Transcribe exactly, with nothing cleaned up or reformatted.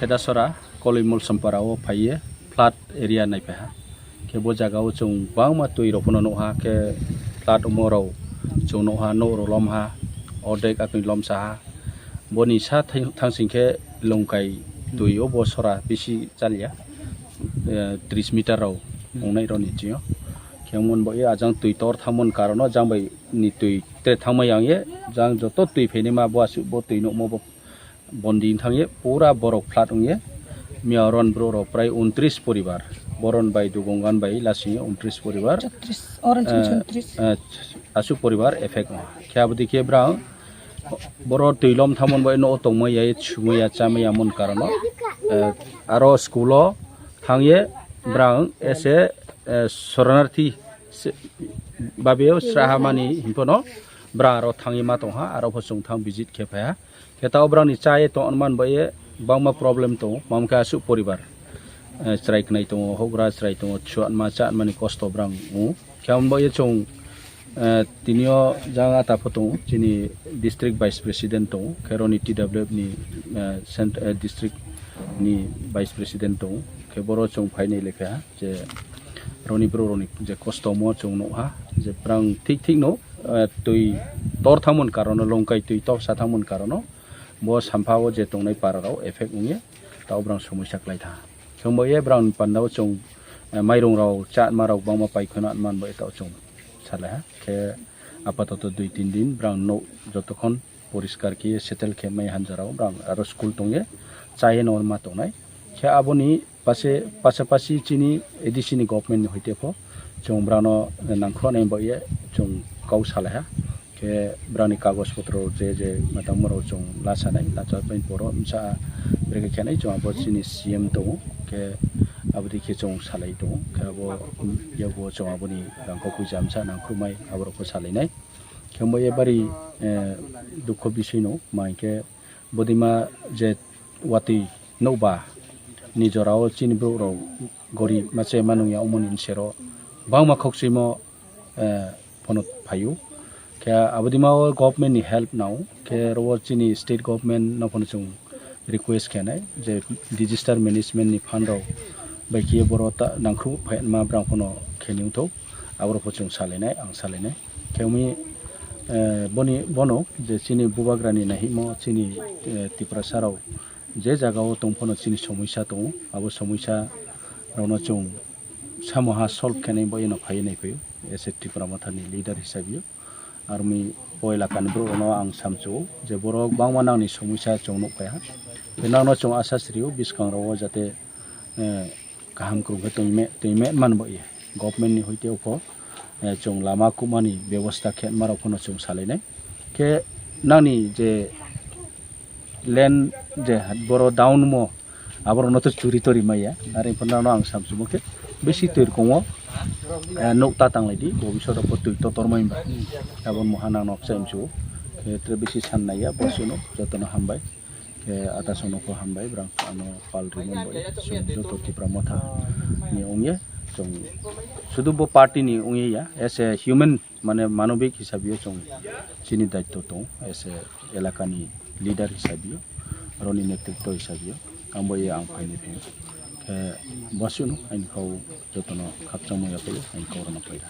Dasora Koloimol Sompara o phaiye flood area naiphaiha. Khe bo jaga o chwng bangma twi rok phano nukha, khe flood omo rok chwng nukha, nok rok lomha, ordek akwi lomsaha. Boni sa thang-, thangsing khe Longkai twi o bo sora bisi chalya, eh, tris meter rok wngnai rokni twi o. Khe omo bo e ajang twi tor thangmani karon o jang bai ni twi tre thangma yang ye, jang joto twi phainai ma bo aswk bo twi nukmo bo bondi thang ye pura borok flood wng ye. Miya oron bro rok prai untris poribar, boron bai Dugongan bai lasing ye untris poribar. Chotris, oron chini eh, chotris. Eh, aswk poribar effect wng khe abodi khe brang boro twi lom thamon bai no tongma ya, sumai ya, chamai ya mon karon o, eh, aro school o thang ye brang ese, eh, soronarthi se-, babeo sraha mani hinpono brang aro thang ye ma tongha, aro pho chwng thang visit khe phaiha. Khe ta obrang ni cha ye tong man bai ye bangma problem tongo, mam khe aswk poribar, eh, chwrai khnai tongo, hobra chwrai tongo, chuanma chanmani kosto brang wngo. Khe amo bai ye chwng, eh, tini o jang ata pho tongo, chini district vice president tongo, khe roni T W F ni, eh, cent-, eh, district ni vice president tongo, khe boro chwng phainai lekha je roni bro roni je kosto mo chwng nukha, je brang thik thik no, eh, twi tor thangmani karon o, Longkai twi tor sa thangmani karon o, bo sampha o je tongnai para rok effect wng ye, ta obrang somosya klai tha. Chwng bo ye brang panda o chwng, eh, mairung rok, chanma rok bangma paikhona man bo eta o chwng salai ha. Khe apatoto dui tin din brang no jotokhon poriskar khe settle khe mai hanjara o brang aro school tong ye cha ye no ma tongnai. Khe aboni pase, pasapasi chini A D C ni government ni hoite pho chwng brano nangkuknai bai ye chwng kok salai ha. Khe brani kagoj potro je je matangma rok chwng la sanai, la cha pai poro msa brekhe khenai chwng abo chini C M tongo. Khe aboni khe chwng salai tongo. Khe abo yago chwng aboni rangkok puisa msa nangkukmai aborok pho salainai. Khe bo ye bari, eh, dukho bisoi no ma hinkhe bodima je watwi nokba ni jora o chini borok rok gorib ma che ma nung ya, omo ni sero bangma khok swimo, eh, phono phaio. Khe abodima o government ni help nao, khe ro chini state government no phono chwng request khenai je disaster management ni fund rok bai khe boro ta nangkru phai ma brang phono kheni wngthok, aboro pho chwng salainai, ang salainai. Khe umi, eh, boni, bono je chini bubagrani nahimo chini, eh, Tiprasa rok je jaga o tong phano chini somosya tongo, abo somosya rokno chwng samoha solve khenai bai no phai nai phai as a Tipra Motha ni leader hisabe o. Armi o elaka ni borok no ang samchu je borok bangma nangni somosya chwng nuk phai ha, tei nangno chwng asa sri o bwskang rok o jate, eh, kaham kwrwng khe twi me-, twi me man bai government ni hoite o pho, eh, chwng lama kubmani bebosta khe ma rok phano chwng salainai. Khe nangni je land je boro down mo aborok no to churi tori maya, are phano nangno ang samsumo khe bisi twi rwkong o, eh, nuk ta tang lai di, bobisot rok bo twi to tor mai ba. Abo moha nangno khe samsu khe tre bisi san nai ya, bo suno jotono hambai. Khe ata sono kho hambai, brang ano pal ri mon bai, chwng joto Tipra Motha ni ong ye, chwng sudu bo party ni ong ye ya, as a human, mane manobik hisabe o chwng chini daitto tong, as a elaka ni leader hisabe o, aroni netritto hisabe o, ang bo ye ang phai ni phi. Khe bo suno aini kho jotono khakchangma ya phai, aini kho rwna phai.